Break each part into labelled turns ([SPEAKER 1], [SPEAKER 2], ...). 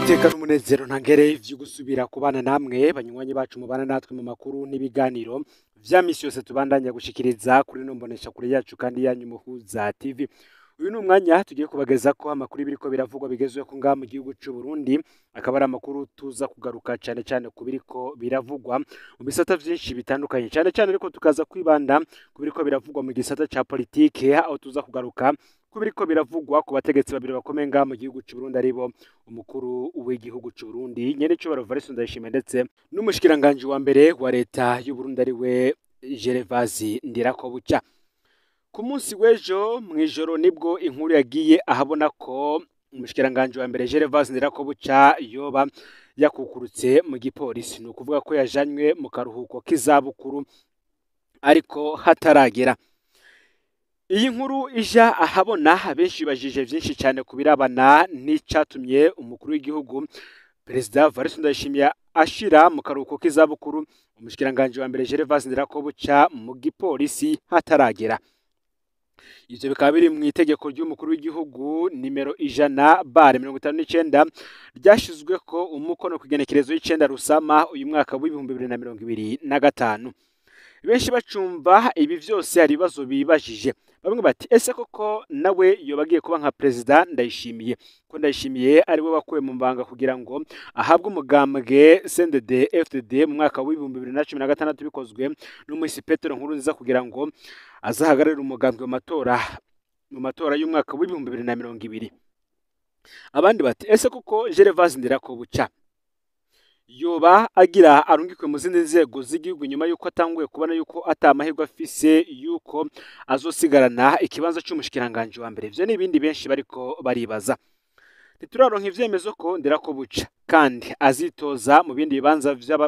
[SPEAKER 1] Iteka n'umunezero ntangere vyo gusubira kubana namwe banywanyi bacu mubana natwe mu makuru n'ibiganiro vya misi yose tubandanya gushikiriza kuri no mbonesha kure yacu kandi yanyu Muhuza TV. Uyu ni umwanya tugiye kubageza ko amakuru biriko biravugwa bigezweho ngaha mu gihugu c'u Burundi, akaba ari amakuru tuza kugaruka cane cane ku biriko biravugwa mu bisata vyinshi bitandukanye, cane cane ariko tukaza kwibanda ku biriko biravugwa mu gisata ca politike, aho tuza kugaruka ku biriko biravugwa ku bategetsi babiri bakomeye ngaha mu gihugu c'u Burundi, aribo umukuru w'igihugu c'u Burundi nyenecubahiro Evariste Ndayishimiye ndetse n'umushikiranganji wa mbere wa leta y'u Burundi ariwe Gervais Ndirakobuca. Ku munsi w'ejo mw'ijoro nibwo inkuru yagiye ahabona ko umushikiranganji wa mbere Gervais Ndirakobuca yoba yakukurutse mu gipolisi, ni ukuvuga ko yajanywe mu karuhuko k'izabukuru ariko hataragera. Iyi nkuru ija ahabona abenshi bibajije vyinshi cyane ku birabana n'icatumye umukuru w'igihugu Perezida Evariste Ndayishimiye ashira mu karuhuko k'izabukuru umushikiranganji wa mbere Gervais Ndirakobuca mu gipolisi hataragera. Ivyo bikaba biri mu itegeko ry'umukuru w'igihugu nimero 100/59 ryashizweko umukono ku igenekerezo y'icenda Rusama uyu mwaka w'2025. Benshi bacumva ibi vyose hari ibibazo bibajije. Bamwe bati ese koko nawe yoba agiye kuba nka Perezida Ndayishimiye, ko Ndayishimiye ari we wakuwe mu mbanga kugira ngo ahabwe umugambwe CNDD FDD mu mwaka w'2016 bikozwe n'umuhisi Petero Nkurunziza kugira ngo azahagararire umugambwe mu matora y'umwaka w'2020. Abandi bati ese koko Gervais Ndirakobuca yoba agira arungikwe mu zindi nzego z'igihugu nyuma yuko atanguye kubona yuko atamahirwe afise yuko azosigarana ikibanza c'umushikiranganji wa mbere. Ivyo n'ibindi benshi bariko baribaza. Ntituraronka ivyemezo ko Ndirakobuca kandi azitoza mu bindi bibanza vy'aba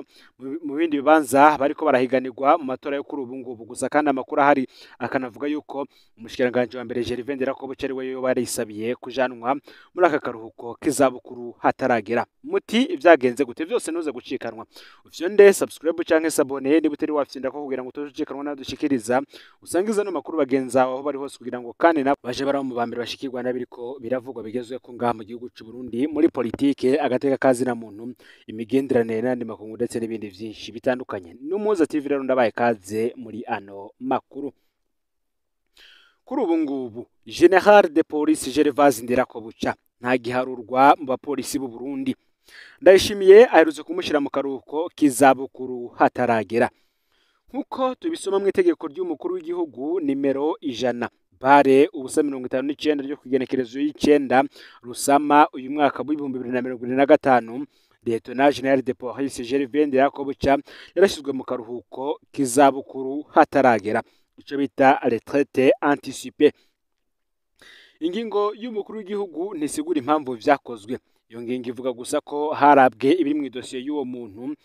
[SPEAKER 1] mu bindi bibanza bariko barahiganirwa mu matora yo kuri ubu ngubu. Gusa kandi amakuru ahari akanavuga yuko umushikiranganji wa mbere Gervais Ndirakobuca ari we yoba yarisabiye kujanwa muri aka karuhuko k'izabukuru hataragera. Muti ivyagenze gute? Vyose ntuze gucikanwa. Ufyonde subscribe canke s'abonner niba utari wafyinda ko kugira ngo utozucikanwa nadushikiriza, usangiza no makuru bagenza aho bari hose kugira ngo kandi nabo baje baraba mu bambere bashikirwa n'abiriko biravugwa bigezweho ngaha mu gihugu c'u Burundi muri politike, agateka kazina muntu, imigenderanire n'andi makungu ndetse n'ibindi vyinshi bitandukanye. N'Umuhuza TV rero ndabaye kaze muri ano makuru. Kuri ubu ngubu General de Police Gervais Ndirakobuca nta giharurwa mu bapolisi b'u Burundi. Ndayishimiye aherutse kumushira mu karuhuko k'izabukuru hataragera. Nkuko tubisoma mu itegeko ry'umukuru w'igihugu nimero 100/59 ryo kugenekerezo y'icenda Rusama uyu mwaka w'2025, Lieutenant General de Police Gervais Ndirakobuca yarashyizwe mu karuhuko k'izabukuru hataragera, ico bita retraite anticipée. Ingingo y'umukuru w'igihugu ntisigura impamvu vyakozwe. Iyo ngingo ivuga gusa ko harabwe ibiri mu idosiye y'uwo muntu.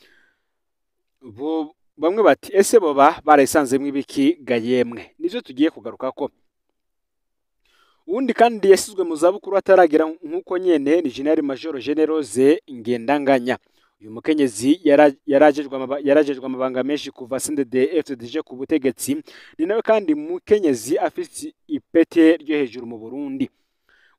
[SPEAKER 1] Bo bamwe bati ese boba barayisanzemwo ibiki gayemwe? Nivyo tugiye kugarukako. Uwundi kandi yasizwe mu zabukuru ataragera nk'uko nyene ni General Major Generose Ngendanganya. Uyu mukenyezi yarajejwe amabanga menshi kuva CNDD FDD ku butegetsi, ni nawe kandi mukenyezi afise ipete ryo hejuru mu Burundi.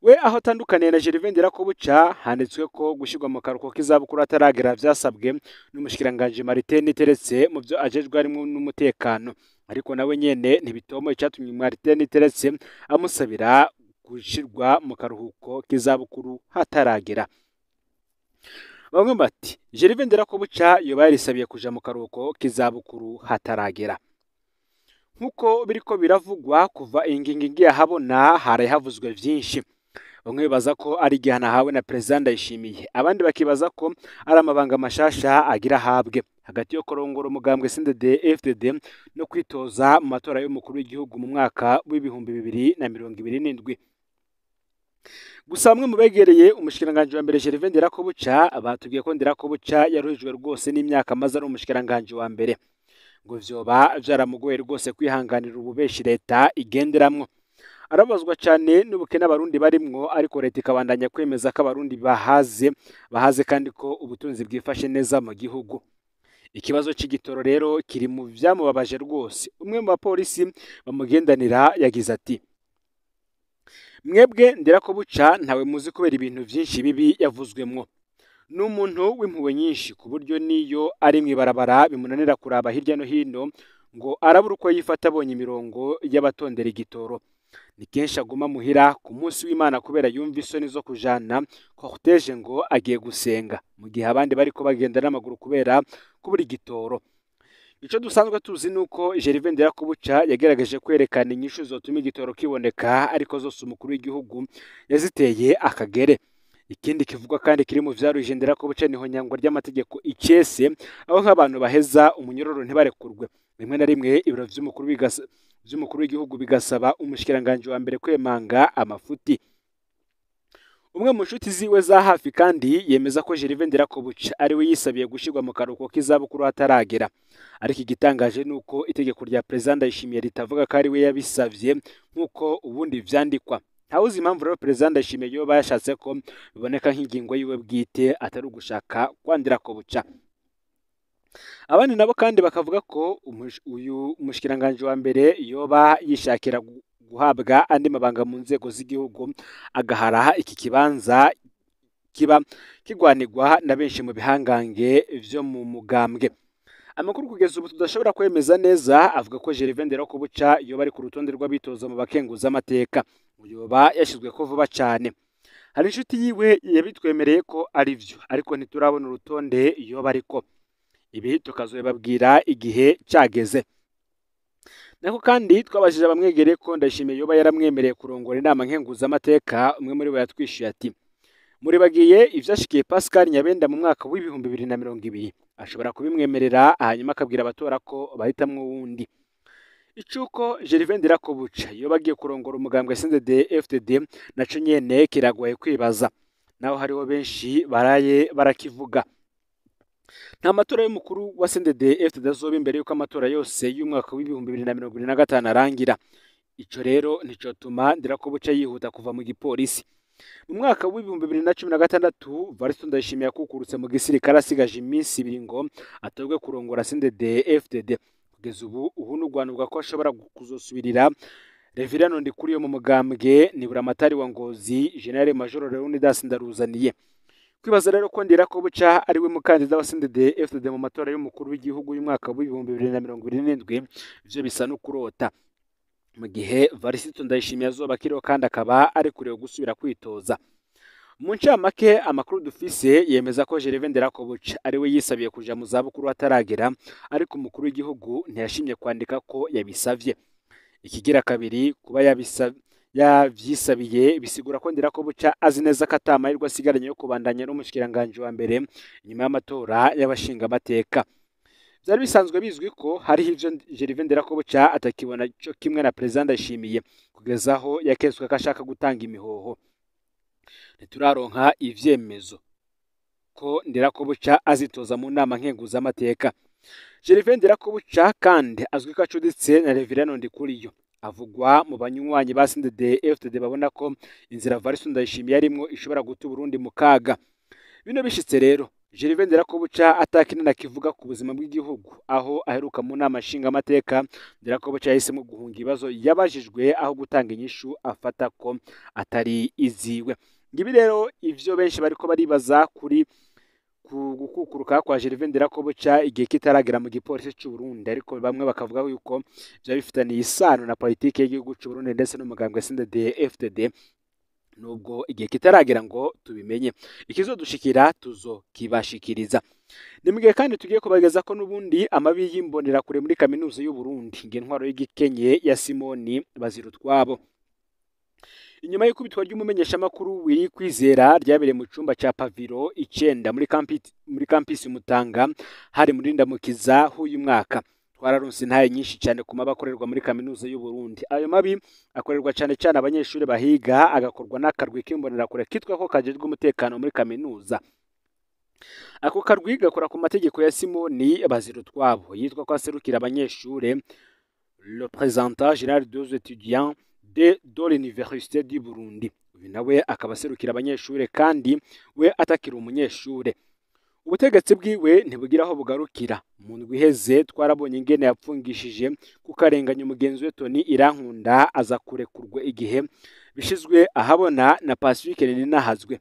[SPEAKER 1] We aho atandukaniye na Gervais Ndirakobuca handitswe ko gushirwa mu karuhuko k'izabukuru ataragera vyasabwe n'umushikiranganji Martin Niteretse mu vyo ajejwe harimwo n'umutekano, ariko nawe nyene ntibitomo icatumye Martin Niteretse amusabira gushirwa mu karuhuko k'izabukuru hataragera. Bamwe bati Gervais Ndirakobuca yoba yarisabiye kuja mu karuhuko k'izabukuru hataragera. Nkuko biriko biravugwa kuva ingingo igiye ahabona haraye havuzwe vyinshi. Bamwe bibaza ko ari igihano ahawe na Perezida Ndayishimiye, abandi bakibaza ko ari amabanga mashasha agira ahabwe hagati yo kurongora umugambwe CNDD FDD no kwitoza mu matora y'umukuru w'igihugu mu mwaka w'2027. Gusa bamwe mu begereye umushikiranganji wa mbere Gervais Ndirakobuca batubwiye ko Ndirakobuca yaruhijwe rwose n'imyaka amaze ari umushikiranganji wa mbere, ngo vyoba vyaramugoye rwose kwihanganira ububeshi leta igenderamwo. Arabazwa cyane n'ubukene abarundi barimwo, ariko leta ikabandanya kwemeza ko abarundi bahaze kandi ko ubutunzi bwifashe neza mu gihugu. Ikibazo c'igitoro rero kiri mu vyamubabaje rwose. Umwe mu bapolisi bamugendanira yagize ati mwebwe Ndirakobuca ntawe muzi kubera ibintu vyinshi bibi yavuzwemwo. Ni umuntu w'impuhwe nyinshi ku buryo niyo ari mw'ibarabara bimunanira kuraba hirya no hino ngo arabura uko yifata abonye imirongo y'abatondera igitoro. Ni kenshi aguma muhira ku munsi w'Imana kubera yumva isoni zo kujana cortège ngo agiye gusenga, mu gihe abandi bariko bagenda n'amaguru kubera kubura igitoro. Ico dusanzwe tuzi nuko Gervais Ndirakobuca yagerageje kwerekana inyishu zotuma igitoro kiboneka, ariko zose umukuru w'igihugu yaziteye akagere. Ikindi kivugwa kandi kiri mu vyaruje Ndirakobuca niho nyangwa ry'amategeko icese, aho nk'abantu baheza umunyororo ntibarekurwe. Rimwe na rimwe ibiro vy'umukuru w'igihugu bigasaba umushikiranganje wa mbere kwemanga amafuti. Umwe mu nshuti ziwe za hafi kandi yemeza ko Gervais Ndirakobuca ari we yisabiye gushirwa mu karuhuko k'izabukuru ataragera. Ariko igitangaje nuko itegeko rya President Ndayishimiye ritavuga ko ari we yabisavye nk'uko ubundi vyandikwa. Ntawuzi impamvu rero President Ndayishimiye yoba yashatse ko biboneka nk'ingingo yiwe bwite atari ugushaka kwa Ndirakobuca. Abandi nabo kandi bakavuga ko uyu mushikiranganje wa mbere yoba yishakira guhabwa andi mabanga mu nzego z'igihugu, agaharaha iki kibanza kiba kigwanirwa na benshi mu bihangange vyo mu mugambwe. Amakuru kugeza ubu tudashobora kwemeza neza avuga ko Gervais Ndirakobuca yoba ari ku rutonde rw'abitoza mu bakenguza amateka, yoba yashizwe ko vuba cane. Hari inshuti yiwe yabitwemereye ko ari vyo, ariko ntiturabona urutonde yoba ariko. Ibi tukazobabwira igihe cageze. Nako kandi twabajije abamwegereye ko Ndayishimiye yoba yaramwemereye kurongora inama nkenguza amateka, umwe muri bo yatwishuye ati: muri bagiye ivyashikiye Pascal Nyabenda mu mwaka w'2020, ashobora kubimwemerera hanyuma akabwira abatora ko bahitamwo wundi. Icuko Gervais Ndirakobuca yoba agiye kurongora umugambwe CNDD-FDD naco nyene kiragoye kwibaza, naho hariho benshi baraye barakivuga. Nta matora y'umukuru wa CNDD-FDD azoba imbere yuko amatora yose y'umwaka w'2025 arangira. Ico rero nicotuma Ndirakobuca yihuta kuva mu gipolisi. Mu mwaka w'2016 Variston Ndayishimiye yakukurutse mu gisirikare asigaje iminsi ibiri ngo atorwe kurongora CNDD-FDD. Kugeza ubu uhunugwanurwa ko ashobora kuzosubirira Reverend Ndikuriyo mu mugambwe Niburamatari wa Ngozi General Major Leonidas Ndaruzaniye. Kwibaza rero ko Ndirakobuca ari we mukandida wa CNDD-FDD mu matora y'umukuru w'igihugu y'umwaka w'2027 ivyo bisa no kurota, mu gihe Varisito Ndayishimiye azoba akiriho kandi akaba ari kure gusubira kwitoza. Mu ncamake amakuru dufise yemeza ko Gervais Ndirakobuca ari we yisabiye kuja mu zabukuru ataragera, ariko umukuru w'igihugu ntiyashimye kwandika ko yabisavye. Ikigira kabiri, kuba yavyisabiye bisigura ko Ndirakobuca azi neza ko atamahirwe asigaranye yo kubandanya n'umushikiranganje wa mbere nyuma y'amatora y'abashingamateka. Vyari bisanzwe bizwi ko hariho ivyo Gervais Ndirakobuca atakibona co kimwe na President Ndayishimiye, kugeza aho yaketswe ko ashaka gutanga imihoho. Ntituraronka ivyemezo ko Ndirakobuca azitoza mu nama nkenguzamateka. Gervais Ndirakobuca kandi azwi ko acuditse na Reverend Ndikuriyo, avugwa mu banywanyi ba CNDD-FDD babona ko inzira Variston Ndayishimiye arimwo ishobora guta Burundi mu kaga. Bino bishitse rero Gervais Ndirakobuca atakinana kivuga ku buzima bw'igihugu, aho aheruka mu nama nshingamateka Ndirakobuca yahisemo guhunga ibibazo yabajijwe aho gutanga inyishu afata ko atari iziwe. Ngibi rero ivyo benshi bariko baribaza kuri gukukuruka kwa Gervais Ndirakobuca igihe kitaragera mu gipolisi c'u Burundi, ariko bamwe bakavuga yuko vyo bifitaniye isano na politike y'igihugu c'u Burundi ndetse n'umugambwe CNDD-FDD, nubwo igihe kitaragera ngo tubimenye. Ikizodushikira tuzokibashikiriza. Ni mugihe kandi tugiye kubageza ko n'ubundi amabi y'imbonera kure muri kaminuza y'u Burundi ngentwaro y'igikenye ya Simoni Bazirutwabo. Inyuma y'ikubitwa ry'umumenyeshamakuru Willy Kwizera ryabereye mu cumba ca Paviro 9 muri campus Mutanga, hari muri Ndamukiza h'uyu mwaka, twararonse intaye nyinshi cyane ku mabi akorerwa muri kaminuza y'u Burundi. Ayo mabi akorerwa cyane cyane abanyeshuri bahiga, agakorwa n'akarwi k'imbonerakure kitwa ko kajejwe umutekano muri kaminuza. Ako karwi gakora ku mategeko ya Simoni Bazirutwabo, yitwa ko aserukira abanyeshure, le présentant général des étudiants de l'université du Burundi. Uyu nawe akaba aserukira abanyeshure kandi we atakira umunyeshure. Ubutegetsi bwiwe ntibugira aho bugarukira. Mu ndwi iheze twarabonye ingene yapfungishije kukarenganya umugenzi we Tony Irankunda, aza kurekurwa igihe bishizwe ahabona na Pacifique Ninahazwe.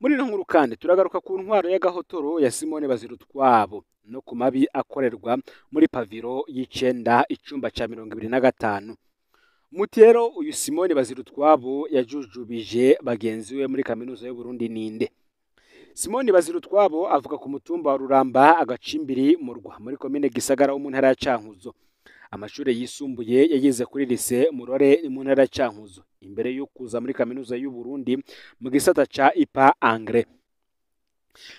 [SPEAKER 1] Muri ino nkuru kandi turagaruka ku ntwaro y'agahotoro ya Simone Bazirutwabo no ku mabi akorerwa muri paviro y'icenda icumba ca 25. Mutero uyu Simone Bazirutwabo yajujubije bagenzi we muri kaminuza y'u Burundi ninde? Simone Bazirutwabo avuka ku mutumba wa Ruramba agacimbiri murwa muri komine Gisagara wo mu ntara ya Cankuzo. Amashure yisumbuye yayize kuri lycée Murore mu ntara ya Cankuzo imbere yo kuza muri kaminuza y'u Burundi mu gisata ca IPA Anglais.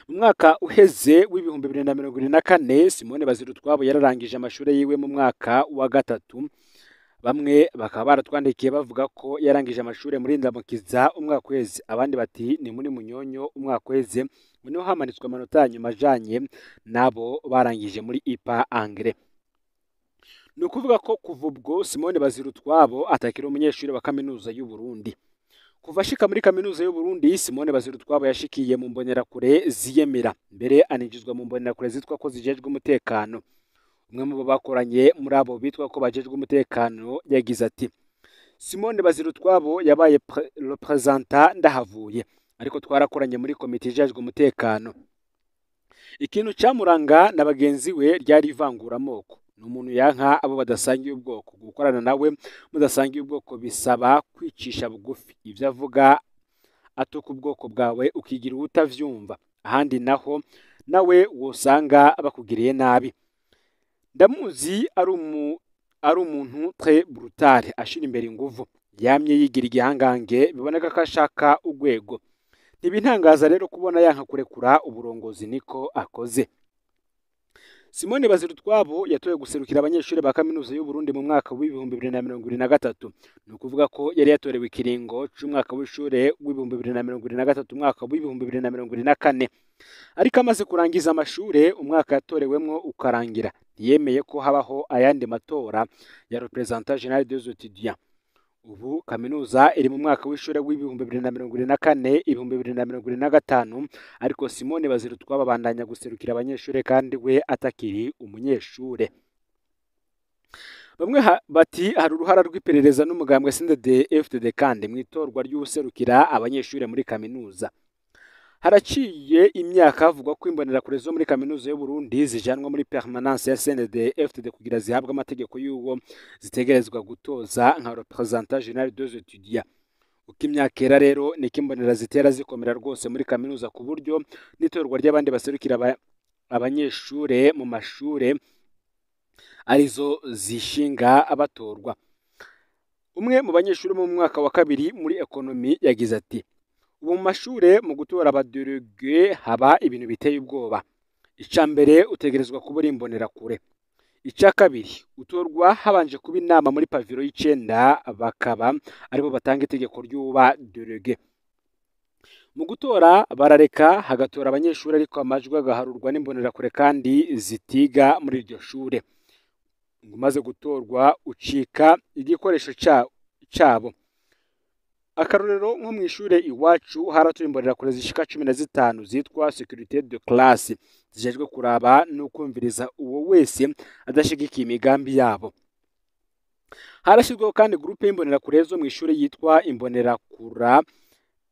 [SPEAKER 1] Mu mwaka uheze w'2024 Simone Bazirutwabo yararangije amashure yiwe mu mwaka wa gatatu. Bamwe bakaba baratwandikiye bavuga ko yarangije amashure muri Ndamukiza umwaka uheze, abandi bati ni muri Munyonyo umwaka uheze, niho hamanitswe amanota ya nyuma ajanye nabo barangije muri IPA Anglais. Ni ukuvuga ko kuva ubwo Simone Bazirutwabo atakiri umunyeshuri wa kaminuza y'u Burundi. Kuva ashika muri kaminuza y'u Burundi, Simone Bazirutwabo yashikiye mu mbonerakure ziyemera, mbere aninjizwa mu mbonerakure zitwa ko zijejwe umutekano. Umwe mu bo bakoranye muri abo bitwa ko bajejwe umutekano yagize ati: Simone Bazirutwabo yabaye représentant ndahavuye, ariko twarakoranye muri komite ijejwe umutekano. Ikintu camuranga na bagenzi we ryari ivanguramoko. Ni umuntu yanka abo badasangiye ubwoko. Gukorana nawe mudasangiye ubwoko bisaba kwicisha bugufi. Ivyo avuga atuka ubwoko bwawe ukigira uwutavyumva, ahandi naho nawe wosanga bakugiriye nabi. Ndamuzi ari umuntu très brutal, ashira imbere inguvu, yamye yigira igihangange, biboneka ko ashaka urwego. Ntibintangaza rero kubona yanka kurekura uburongozi niko akoze. Simone Bazirutwabo yatowe guserukira abanyeshuri ba kaminuza y'u Burundi mu mwaka w'2023. Ni ukuvuga ko yari yatorewe ikiringo c'umwaka w'ishure w'2023 umwaka w'2024. Ariko amaze kurangiza amashure umwaka yatorewemwo ukarangira, ntiyemeye ko habaho ayandi matora ya représentant général des étudiants. Ubu kaminuza iri mu mwaka w'ishure w'2024 2025, ariko Simone Bazirutwabo abandanya guserukira abanyeshure kandi we atakiri umunyeshure. Bamwe bati hari uruhara rw'iperereza n'umugambwe CNDD FDD kandi mw'itorwa ry'uwuserukira abanyeshure muri kaminuza. Haraciye imyaka havugwa ko imbonerakure zo muri kaminuza y'u Burundi zijanwa muri permanence ya CNDD FDD kugira zihabwe amategeko y'uwo zitegerezwa gutoza nka représentant général des étudiants. Uko imyaka ihera rero niko imbonera zitera zikomera rwose muri kaminuza, ku buryo n'itorwa ry'abandi baserukira abanyeshure mu mashure arizo zishinga abatorwa. Umwe mu banyeshure mu mwaka wa kabiri muri économie yagize ati: ubu mu mashure mu gutora abadélégués haba ibintu biteye ubwoba. Ica mbere utegerezwa kuba uri imbonerakure. Ica kabiri utorwa habanje kuba inama muri pavillon y'icenda, bakaba aribo batanga itegeko ry'uba délégué. Mu gutora barareka hagatora abanyeshuri, ariko amajwi agaharurwa n'imbonerakure kandi zitiga muri iryo shure. Umaze gutorwa ucika igikoresho cabo. Akarorero nko mw'ishure iwacu haratoye imbonerakure zishika 15 zitwa sécurité de classe, zijejwe kuraba no kumviriza uwo wese adashigikiye imigambi yabo. Harashizweho kandi groupe y'imbonerakure zo mw'ishure yitwa Imbonerakura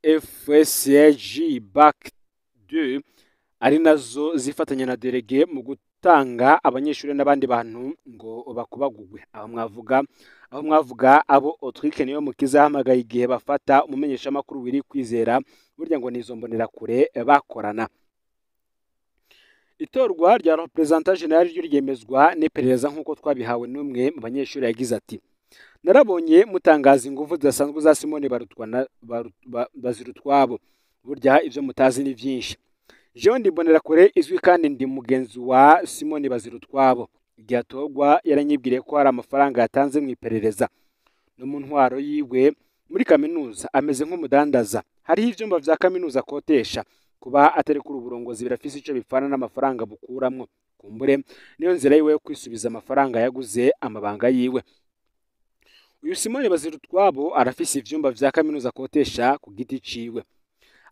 [SPEAKER 1] FSG BAC 2, ari nazo zifatanya na délégué mu gutanga abanyeshuri n'abandi bantu ngo bakubagugwe. Aho mwavuga abo Autrique niyo mukiza yahamagaye igihe bafata umumenyeshamakuru wiri kwizera, burya ngo nizo mbonerakure bakorana. Itorwa rya représentant général ryo ryemezwa n'iperereza nk'uko twabihawe n'umwe mu banyeshuri yagize ati: narabonye mutangaza ingufu zidasanzwe za Simone Bazirutwabo, burya ivyo mutazi ni vyinshi. Jewe ndi imbonerakure izwi kandi ndi mugenzi wa Simone Bazirutwabo. Igihe atorwa yaranyibwiriye ko hari amafaranga yatanze mu iperereza. No mu ntwaro yiwe muri kaminuza ameze nk'umudandaza. Hariho ivyumba vya kaminuza akotesha. Kuba atarekura uburongozi birafise ico bipfana n'amafaranga bukuramwo. Kumbure niyo nzira yiwe yo kwisubiza amafaranga yaguze amabanga yiwe. Uyu Simone Bazirutwabo arafise ivyumba vya kaminuza akotesha ku giti ciwe.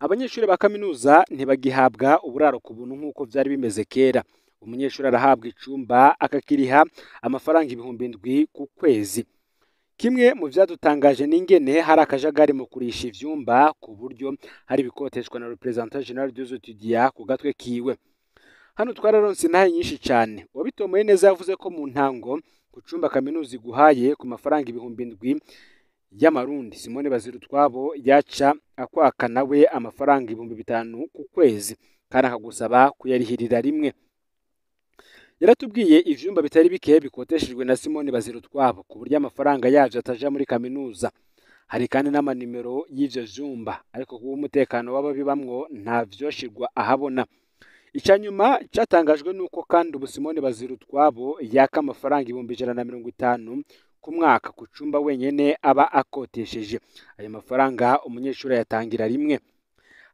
[SPEAKER 1] Abanyeshuri ba kaminuza ntibagihabwa uburaro ku buntu nk'uko vyari bimeze kera. Umunyeshuri arahabwa icumba akakiriha amafaranga 7000 ku kwezi. Kimwe mu vyadutangaje n'ingene hari akajagari mu kurisha ivyumba, ku buryo hari ibikoteshwa na représentant général des étudiants ku gatwe kiwe. Hano twararonse intahe nyinshi cane. Uwabitomoye neza yavuze ko mu ntango ku cumba kaminuza iguhaye ku mafaranga 7000 y'amarundi, Simone Bazirutwabo yaca akwaka nawe amafaranga 5000 ku kwezi, kandi akagusaba kuyarihirira rimwe. Yaratubwiye ivyumba bitari bike bikoteshejwe na Simone Bazirutwabo, ku buryo amafaranga yavyo ataja muri kaminuza. Hari kandi n'amanimero y'ivyo vyumba, ariko kuba umutekano w'ababibamwo nta vyoshirwa ahabona. Ica nyuma catangajwe nuko kandi ubu Simone Bazirutwabo yaka amafaranga 150,000 ku mwaka ku cumba wenyene aba akotesheje. Ayo mafaranga umunyeshuri ayatangira rimwe.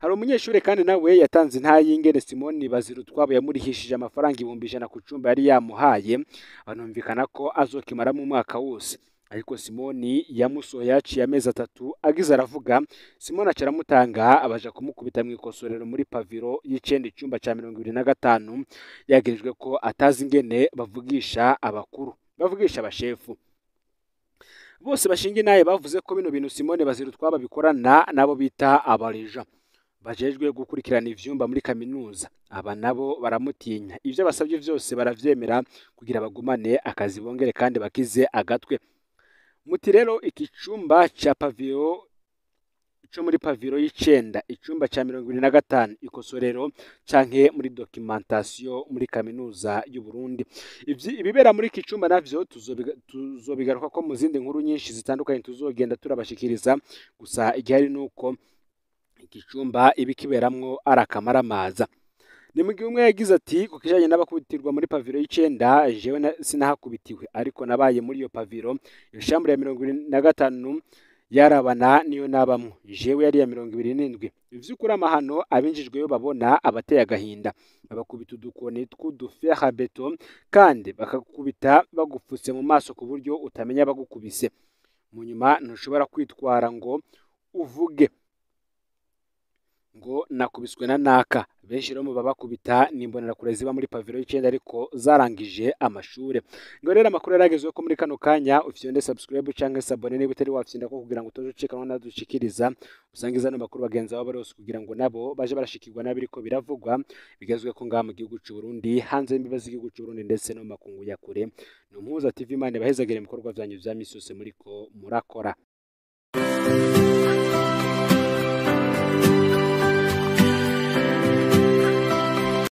[SPEAKER 1] Hari umunyeshuri kandi nawe yatanze intahe y'ingene Simone Bazirutwabo yamurihishije amafaranga 100,000 ku cumba yari yamuhaye, banumvikana ko azokimaramo umwaka wose. Ariko Simoni yamusohoye yaciye amezi 3 agize aravuga. Simoni aca aramutanga, abaja kumukubita mw'ikosorero muri paviro y'icenda, icumba ca 25, yagirijwe ko atazi ingene bavugisha abakuru, bavugisha abashefu. Bose bashinga intahe bavuze ko bino bintu Simone Bazirutwabo bikorana nabo bita abareja bajejwe gukurikirana ivyumba muri kaminuza. Aba nabo baramutinya, ivyo basabye vyose baravyemera kugira bagumane akazi bongere kandi bakize agatwe. Muti rero iki cumba ca paviro co muri paviro y'icenda, icumba ca 25, ikosorero canke muri documentation muri kaminuza y'u Burundi. Ibibera muri iki cumba navyo tuzobigaruka ko mu zindi nkuru nyinshi zitandukanye tuzogenda turabashikiriza. Gusa igihari nuko iki cumba ibikiberamwo ari akamaramaza. Ni mu gihe umwe yagize ati: ku kijanye n'abakubitirwa muri paviro y'icenda, jewe sinahakubitiwe, ariko nabaye muri iyo paviro. Iyo chambre ya 25 yarabana niyo nabamwo, jewe yari ya 27. Ivy'ukuri amahano abinjijweyo babona abateye agahinda. Babakubita udukoni tw'uduferabeto, kandi bakakubita bagupfutse mu maso ku buryo utamenya bagukubise. Mu nyuma ntushobora kwitwara ngo uvuge ngo nakubiswe na naka. Benshi rero mu babakubita ni imbonerakure ziba muri paviro y'icenda ariko zarangije amashure. Ngo rero amakuru yaragezweho ko muri kano kanya ufyonde subscribe canke s'abonner niba utari wafyonda ko, kugira ngo utoje ucikanwa nadushikiriza. Usangiza ano makuru bagenzi babo bose kugira ngo nabo baje barashikirwa n'abiriko biravugwa bigezweho ngaha mu gihugu c'u Burundi, hanze y'imbibe z'igihugu c'u Burundi, ndetse no mu makungu ya kure. Ni Umuhuza TV. Imana ibahezagire mu bikorwa vyanyu vya misi yose muriko murakora.